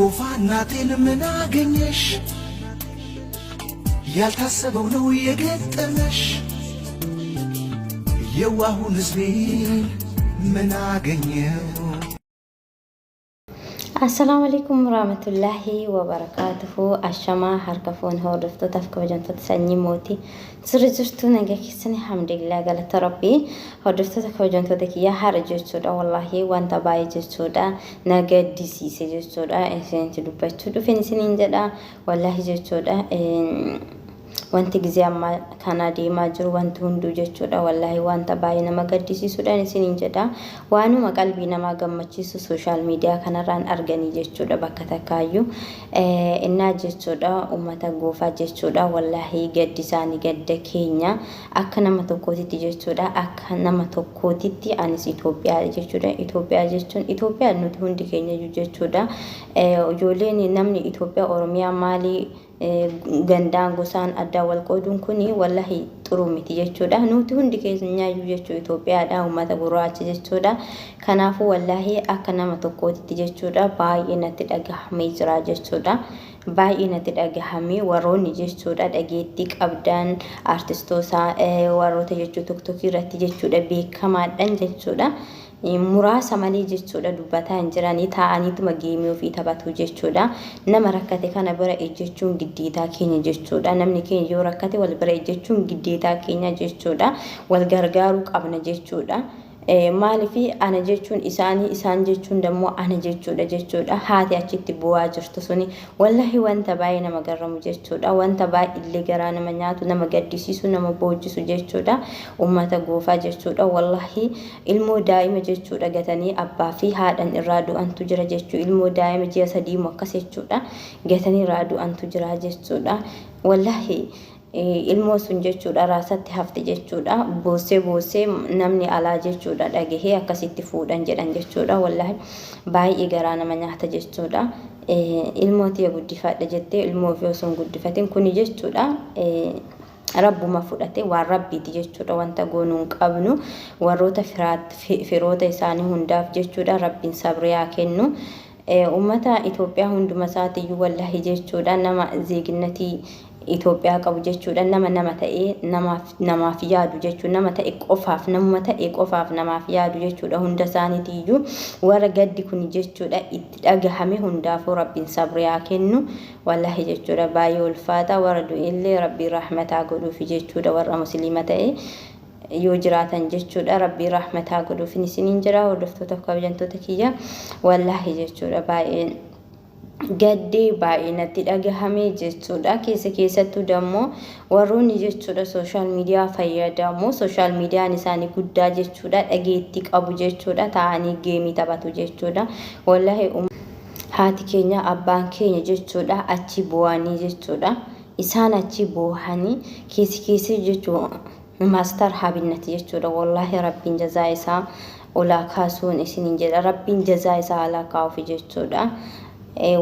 ጎፋ እናቴን ምን አገኘሽ? ያልታሰበው ነው የገጠመሽ። የዋሁን ሕዝቤን ምን አገኘው? Assalaamu alaikum warahmatullahi wabarakaatuhu. Ashamaa harka fuun hordoftootaaf kabajamtoota sanyii mootii sirri jirtu nagaa keessan, alhamdulillah, galata rabbii. Hordoftoota kabajamtoota kiyyaa, haadha jechuudha, wallaahi wanta baay'ee jechuudha na gaddisiise jechuudha. Isinitti dubbachuu dhufeen isiniin jedha. Wallaahi jechuudha, wanti gizee ammaa kana deemaa jiru wanti hunduu jechuudha, wallaahi wanta baay'ee nama gaddisiisuudhaan isiniin jedha. Waanuma qalbii namaa gammachiisu social media kanarraan arganii jechuudha bakka takkaayyuu innaa jechuudha. Uummata goofaa jechuudha, wallaahi gaddi isaanii gadda keenya akka nama tokkootitti jechuudha. Akka nama tokkootitti anis Itoophiyaa jechuudha. Itoophiyaa jechuun Itoophiyaa nuti hundi keenya jechuudha. Ijoolleen namni Itoophiyaa, Oromiyaa, maalii, gandaan gosaan addaan wal qooduun kun wallahi xuruu miti jechuudha. Nuti hundi keenyaayyuu jechuu Itoophiyaadha, uummata gurraacha jechuudha. Kanaafuu wallahi akka nama tokkootitti jechuudha baay'ee natti dhagahamee jira jechuudha. Baay'ee natti dhagahamee. Warroonni jechuudha dhageettii qabdan, artistoota warroota jechuu TikTokii irratti jechuudha beekamaadhaan jechuudha. Muraasa malee jechuudha dubbataa hin jiranii, taa'aniituma game ofii taphatu jechuudha. Nama rakkate kana bira ejjechuun giddeetaa keenya jechuudha. Namni keenya yoo rakkate wal bira ejjechuun giddeetaa keenya jechuudha. Wal gargaaruu qabna jechuudha. Maaliif ana jechuun isaanii, isaan jechuun dammoo ana jechuudha. Haati achitti bu'aa jirtu suni wallahi wanta baay'ee nama garramu jechuudha. Wanta baay'ee garaa nama nyaatu, nama gaddisiisu, nama boojisu jechuudha. Uummata goofaa jechuudha. Wallahi ilmoo daa'ima jechuudha gatanii abbaa fi haadhan irraa du'antu jira jechuudha. Ilmoo daa'ima ji'a 3 akkas jechuudha gatanii irraa du'antu jira jechuudha. Wallahi ilmoo sun jechuudha raasatti hafte jechuudha. Boossee boossee namni alaa jechuudha dhagahee akkasitti fuudhan jedhan jechuudha. Wallahi baay'ee garaa nama nyaata jechuudha. Ilmoo tiyya guddifadha jettee ilmoo ofii osoo hin guddifatin kuni jechuudha rabbuma fudhate, waan rabbiiti jechuudha. Wanta goonuu hin qabnu. Warroota firoota isaanii hundaaf jechuudha rabbiin sabriyaa kennu. Uummata Itoophiyaa hunduma isaatiiyyuu wallahi jechuudha nama zeeginnatii Itoophiyaa qabu jechuudha, nama ta'ee namaaf yaadu jechuudha, nama ta'e qofaaf, namuma ta'e qofaaf namaaf yaadu jechuudha. Hunda isaaniitiiyyuu warra gaddi kun jechuudha itti dhagahame hundaafuu rabbiin sabriyaa kennu. Wallahi jechuudha baay'ee ulfaata. Warra du'ellee rabbiin rahmataa godhuufi jechuudha. Warra musliima ta'e yoo jiraatan jechuudha rabbii rahmataa godhuuf isiniin jira. Hordoftoota kabajamtoota kiyya, wallahi jechuudha baay'ee gaddee, baay'ee natti dhagahame jechuudha. Keessa keessattuu dammoo warroonni jechuudha social media fayyadamu, social mediaan isaanii guddaa jechuudha, dhageettii qabu jechuudha, taa'anii game taphatu jechuudha. Wallahi haati keenya, abbaan keenya jechuudha achi bu'anii jechuudha, isaan achi boohanii keessi keessi jechuudha. Master Habinnati jechuudha, wallahi rabbiin jazaa isaa olaa kaasuun isiniin jedha. Rabbiin jazaa isaa alaa kaa'uufi jechuudha.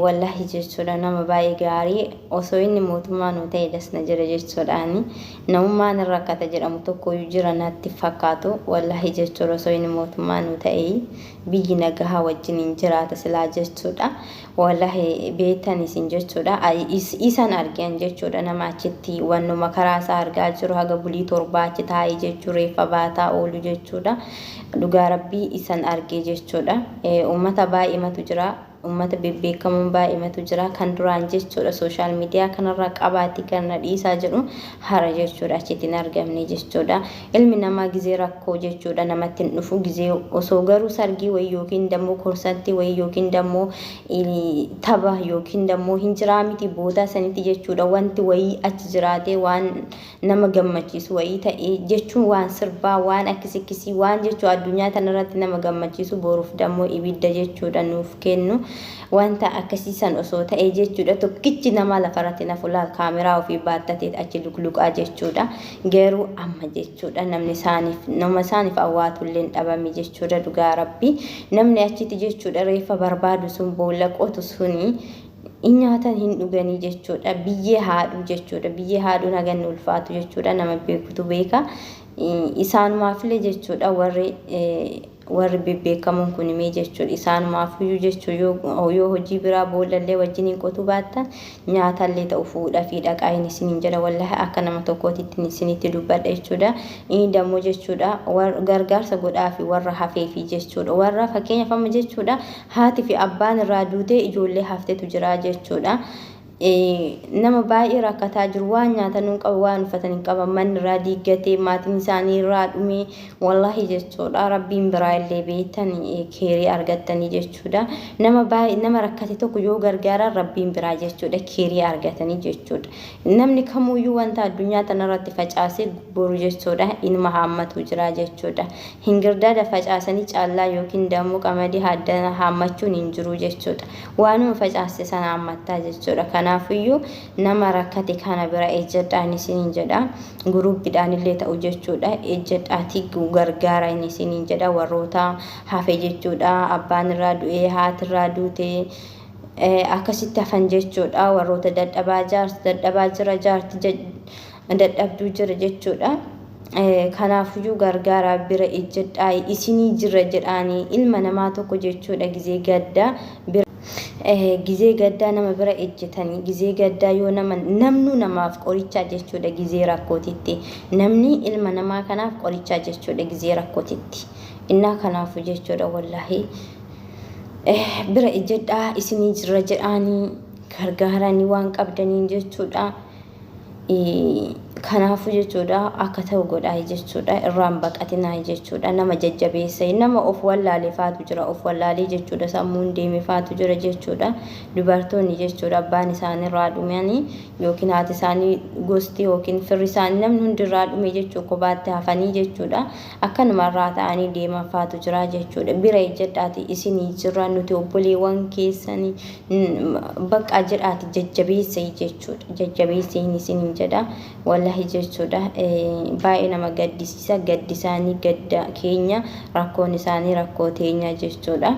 Wallahi jechuudha nama baay'ee gaarii. Osoo inni mootummaa nu ta'e dasna jira jechuudhaani. Namummaan rakkata jedhamu tokkoyyuu jira natti fakkaatu. Wallahi jechuudha osoo inni mootummaa nu ta'e biyyi nagahaa wajjin hin jiraata silaa jechuudha. Wallahi beektan isin jechuudha, isan argan jechuudha. Nama achitti wannuma karaa isaa argaa jiru haga bulii 7 achi taa'ee jechuu reeffa baataa oolu jechuudha. Dhugaa rabbii isan argee jechuudha. Uummata baay'eematu jira, uummata bebbeekamoon baay'eematu jira kan duraan jechuudha social media kanarraa qabaatti kana dhiisaa jedhu hara jechuudha achitti hin argamne jechuudha. Ilmi namaa gizee rakkoo jechuudha namatti hin dhufu. Gizee osoo garuu sargii wayii yookiin dammoo konsertii wayii yookiin dammoo tapha yookiin dammoo hin jiraa miti boodaa sanitti jechuudha wanti wayii achi jiraatee waan nama gammachiisu wayii ta'e jechuun, waan sirbaa, waan akkasii akkasii, waan jechuu addunyaa tanarratti nama gammachiisu, boruuf dammoo ibidda jechuudha nuuf kennu, wanta akkasiisan osoo ta'e jechuudha tokkichi nama lafarratti nafu laal kaameraa ofii baattatee achi luqluqaa jechuudha. Garuu amma jechuudha namni isaaniif, nama isaaniif awwaatullee hin dhabame jechuudha. Dhugaa rabbi, namni achitti jechuudha reeffa barbaadu sun, boolla qotu suni hin nyaatan, hin dhuganii jechuudha. Biyyee haadhuu jechuudha, biyyee haadhuun haganni ulfaatu jechuudha nama beekutu beeka. Isaanumaafillee jechuudha warri Warri bebbeekamoon kun mee jechuudha isaanumaaf iyyuu jechuu yoo hojii biraa boollallee wajjiniin qotuu baattan, nyaatallee ta'u fuudhaa fi dhaqaa inni isiniin jedha. Wallahi akka nama tokkootitti isinitti dubbadha jechuudha. Inni dammoo jechuudha gargaarsa godhaa fi warra hafeefi jechuudha. Warra fakkeenyaaf amma jechuudha haati fi abbaan irraa duutee ijoollee haftetu jira jechuudha. Nama baay'ee rakkataa jiru, waan nyaatan hin qabu, waan uffatan hin qaban, manni irraa diiggatee, maatiin isaanii irraa dhumee, wallahi jechuudha Rabbiin biraa illee beektan keerii argattanii jechuudha. Nama baay'ee nama rakkate tokko yoo gargaaran Rabbiin biraa jechuudha keerii argatanii jechuudha. Namni kamuyyuu wanta addunyaa tanarratti facaasee boru jechuudha inuma haammatu jira jechuudha. Hingirdaada facaasanii callaa yookiin dammoo qamadii haammachuun hin jiru jechuudha. Waanuma facaaste sana haammattaa jechuudha. Kanaafiyyuu nama rakkate kana bira ejjedhaan isiniin jedha. Guruuppiidhaan illee ta'u jechuudha. Ejjedhaatii gargaara inni isiniin jedha. Warroota hafe jechuudha. Abbaan irraa du'ee, haati irraa duutee, akkasitti hafan jechuudha. Warroota dadhabaa, jaarsi dadhabaa jira, jaarti dadhabduu jira jechuudha. Kanaafiyyuu gargaaraa, bira ejjedhaa, isinii jira jedhaanii. Ilma namaa tokko jechuudha gizee gaddaa bira, gizee gaddaa nama bira ejjetanii, gizee gaddaa yoo nama namnu namaaf qorichaa jechuudha. Gizee rakkootitti namni ilma namaa kanaaf qorichaa jechuudha gizee rakkootitti innaa. Kanaafu jechuudha wallaahi bira ejjedhaa, isinii jira jedhaanii, gargaaranii waan qabdaniin jechuudha. Kanaafuu jechuudha akka ta'u godhaa jechuudha, irraan baqatinaa jechuudha. Nama jajjabeessa, nama of wallaalee faatu jira, of wallaalee jechuudha, sammuun deeme faatu jira jechuudha. Dubartoonni jechuudha abbaan isaanii irraa dhumanii yookiin haati isaanii, gosti yookiin firri isaanii, namni hundi irraa dhume jechuu, kophaatti hafanii jechuudha. Akkanuma irraa ta'anii deeman faatu jira jechuudha. Bira ejjedhaati, isinii jira nuti obboleewwan keessanii baqqaa jedhaati jajjabeessa jechuudha. Jajjabeessa inni isiniin jedha. Wallahi jechuudha baay'ee nama gaddisiisa. Gaddi isaanii gadda keenya, rakkoon isaanii rakkoo teenya jechuudha.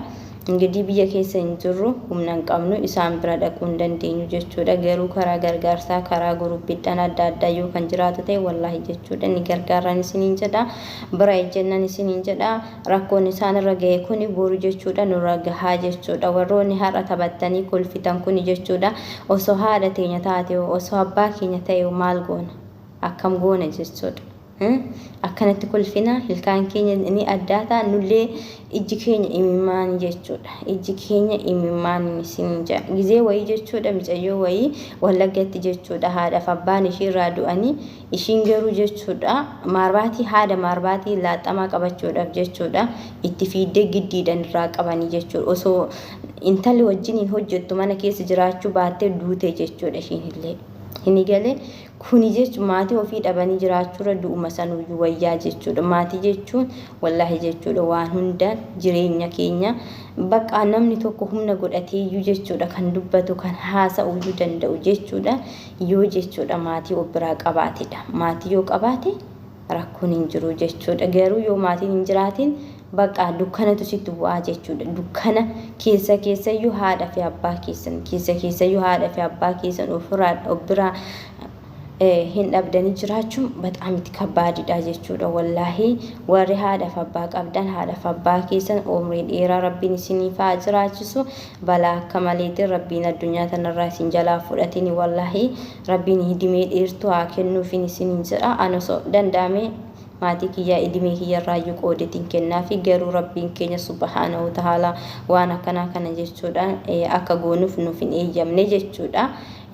Ingidihi biyya keessa hin jirru, humna hin qabnu, isaan bira dhaquu hin dandeenyu jechuudha. Garuu karaa gargaarsaa, karaa guruppiidhaan adda addaa yoo kan jiraatu ta'e, wallahi jechuudha ni gargaarran isiniin jedha. Bira ejjennan isiniin jedha. Rakkoon isaan irra gahe kuni boru jechuudha nurra gahaa jechuudha. Warroonni har'a taphattanii kolfitan kuni jechuudha osoo haadha teenya taate, osoo abbaa keenya ta'e maal goona? Akkam goona jechuudha? Akkanatti kolfina, ilkaan keenya ni addaata, nullee ijji keenya imimmaani jechuudha. Ijji keenya imimmaani isin jedha. Gizee wayii jechuudha micayyoo wayii Wallaggatti jechuudha haadhaaf abbaan ishii irraa du'anii, ishiin garuu jechuudha maarbaatii, haadha maarbaatii laaxamaa qabachuudhaaf jechuudha itti fiiddee giddiidhaan irraa qabanii jechuudha. Osoo intalli wajjiniin hojjettu mana keessa jiraachuu baattee duute jechuudha ishiin illee. Hin galee kuni jechuun maatii ofii dhabanii jiraachuurra du'uma sanuyyuu wayyaa jechuudha. Maatii jechuun wallaahi jechuudha waan hunda jireenya keenya bakka namni tokko humna godhateeyyuu jechuudha kan dubbatu, kan haasa'uyyuu danda'u jechuudha yoo jechuudha maatii of biraa qabaatedha. Maatii yoo qabaate rakkoon hin jiru jechuudha. Garuu yoo maatiin hin jiraatin bakka dukkanatu sitti bu'aa jechuudha. Dukkana keessa keessayyuu haadha fi abbaa keessan, keessa keessayyuu haadha fi abbaa keessan ofirraa of biraa hin dhabdanii jiraachuun በጣም itti kabbaadidha jechuudha. Wallaahi warri haadhaaf abbaa qabdan, haadhaaf abbaa keessan umrii dheeraa Rabbiin isiniif haa jiraachisu. Balaa akka maleetiin Rabbiin addunyaa tanarraa isin jalaa fudhatini. Wallaahi Rabbiin hidimee dheertuu haa kennuufin isiniin jedha. Ani osoo danda'ame maatii kiyyaa idimee kiyyarraayyuu qoodetiin kennaafi, garuu Rabbiin keenya subhaanahu ta'ala waan akkanaa kana jechuudhaan akka goonuuf nuuf hin eeyyamne jechuudha.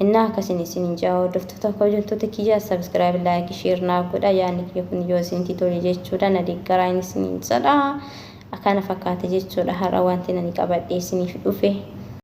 Innaa akkasin isinin jaa, hordoftoota, kabajamtoota kiyyaa, subscribe, like, share naaf godha. Yaadni kiyya kun yoo isinitti tole jechuudha na deeggaraa isinin jedha. Akkana fakkaata jechuudha har'a wanti nani qabadhee isiniif dhufe.